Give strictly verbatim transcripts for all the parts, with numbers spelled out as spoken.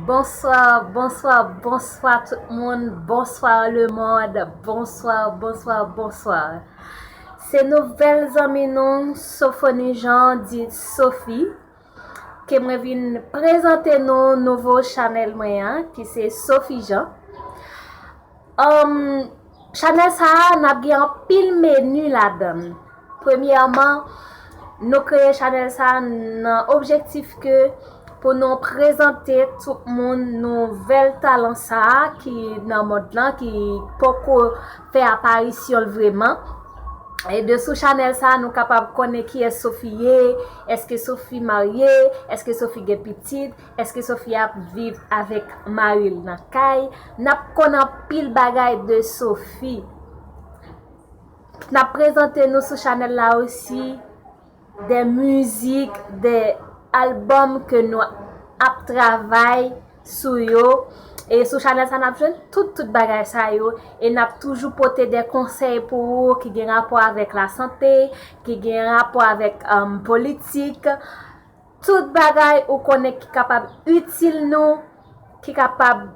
Bonsoir, bonsoir, bonsoir tout moun. Bonsoir le monde. Bonsoir, bonsoir, bonsoir. Se nouvèl zanmi nou, Sophonie Jean, dit Sophie, ke mwen vin prezante nou nouvo chanèl mwen an, ki se Sophie Jean. Um, chanèl sa a, n ap gen anpil meni ladan l. Premyèman, nou kreye chanèl sa a nan objektif ke pou nou prezante tout moun nouvèl talan sa a ki nan mond lan, ki poko fè aparisyon l vreman. E de sou chanèl sa a, nou kapab konnen kiyès Sophie ye, èske Sophie marye, èske Sophie gen pitit, èske Sophie ap viv avèk mari l nan kay. N ap konn anpil bagay de Sophie. N ap prezante nou sou chanèl la osi de mizik, de albòm ke nou ap travay sou yo. E sou chanèl sa, n ap jwenn tout, tout bagay sa yo. E n ap toujou pote de konsèy pou ou ki gen rapò avèk lasante, ki gen rapò avèk, um, politik. Tout bagay ou konnen ki kapab itil nou, ki kapab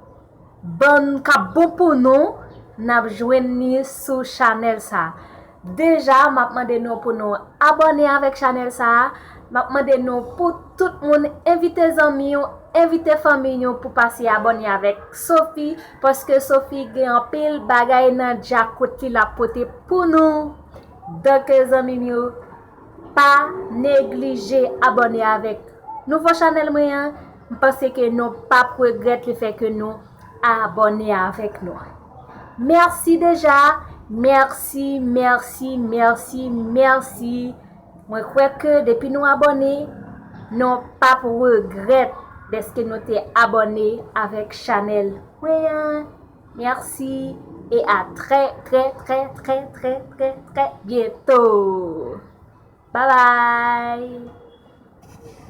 ban, k ap bon pou nou, n ap jwenn li sou chanèl sa. Deja, m ap mande nou pou nou abòne avèk chanèl sa. M ap mande nou pou tout moun envite zanmi w, envite fanmi w pou pase abòne avèk Sophie, paske Sophie gen anpil bagay nan djakout li l ap pote pou nou. Donk, zanmi m yo, pa neglije abòne avèk nouvo chanèl mwen an. M panse ke nou p ap regrèt lefètke nou abòne avèk nou. Mèsi deja. Mèsi, mèsi, mèsi, mèsi. Mwen kwè ke depi nou abòne, nou p ap regrèt dèske nou te abòne avèk chanèl mwen an. Mèsi e a trè, trè, trè, trè, trè, trè, trè byento. Bye bye.